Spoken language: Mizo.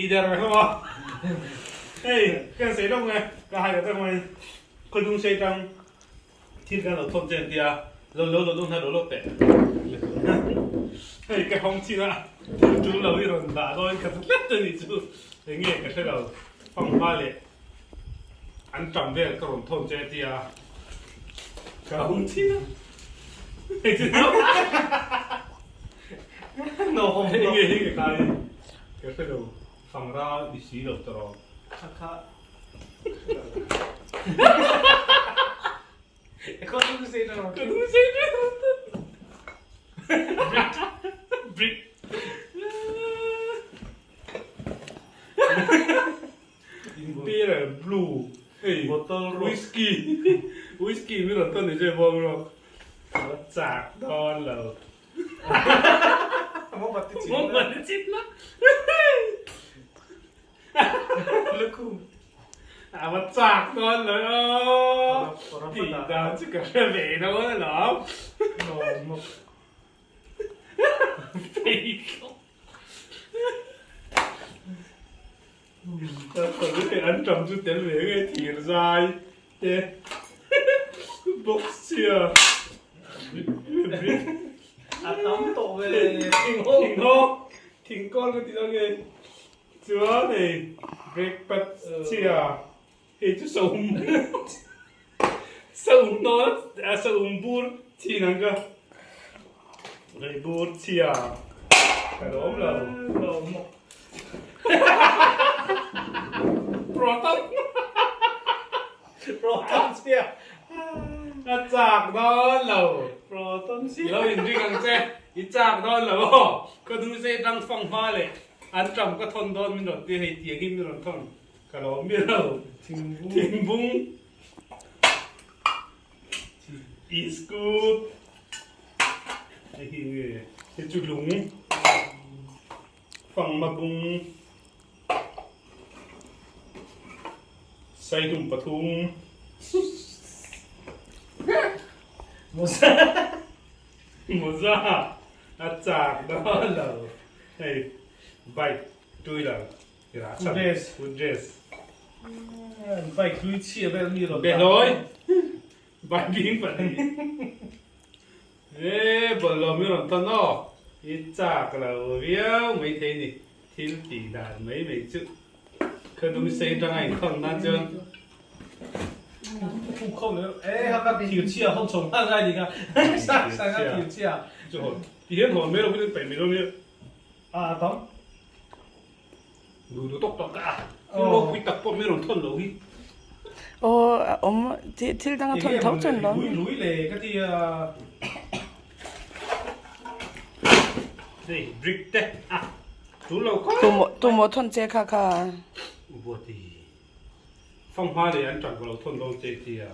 Ti der ve hlawm a. Hei, kan sei lawk nge, ka hai lo tak mai. Khawdung sei tang thil kan lo thawn che an tia, lo lo lo hna lo lawk teh. Hei, ka hawng chin a, thil tul lo hi rawn dah dawn ka tlat a nih chu. Eng nge ka hre lo, fanghma leh an tam vel ka rawn thawn che a tia, ka hawng chin a. Hei chu Hei nge hi ka kai ka hre lo fangra ni si lo ta rawh. Kha kha Ka dung sei ta rawh. Ka dung sei ta rawh. Brick. Beer blue hei Bottle rawh. Whisky whisky mi rawn tawn ni che bawm rawh. A chak dawn lo. Mawngpati chitna. Lukhum. A va chak dawn lo aw. Tih dan chu ka hre ve lo alawm. An ṭam chu tel ve nge thir zai te box chhia a tam tawh ve thinghaw thingkawl ka ti lo nge chuan hei brake pad chhia hei chu saum saum hnawl saum bur chin ang ka hei bur chhia ka lawm lo Proton Proton chhia A chak dawn lo Proton chhia Lo in ring ang che I chak dawn lo aw Ka du se tang fang hma leh an tam ka thawn dawn min rawn ti hei tiang hi min rawn thawn ka lawm miah lo Thingbung Iskut Hei hi nge hei chu lung Fangma bung Saihlum pathum Moza Moza a chak dawn lo hei bike two wheeler ira chhan foot race Bike hlui chhia vel mi rawn dah Behlawi bike ding pahnih E bawlhhlawh mi rawn tawn aw, i chak lo viau mai thei ni, thil tih dan mai mai chu kha dung sei atanga inthawn nan chuan. Thir chhia hawn chho nghal ngai ni kha, sang a thir chhia. Chu hawn, ti hian hawn mai lo hian paih mai lo nia. A tam. Duh duh tawk tawk ka a, thil ropui tak pawh mi rawn thawn lo hi. Aw a awm thil dang a thawn tho chuan lo. Rui rui le ka ti a. Hei brick te a tul lo khawp. Tu maw thawn che kha kha. Buati fanghma leh an tang ka lo thawn dawn che tia.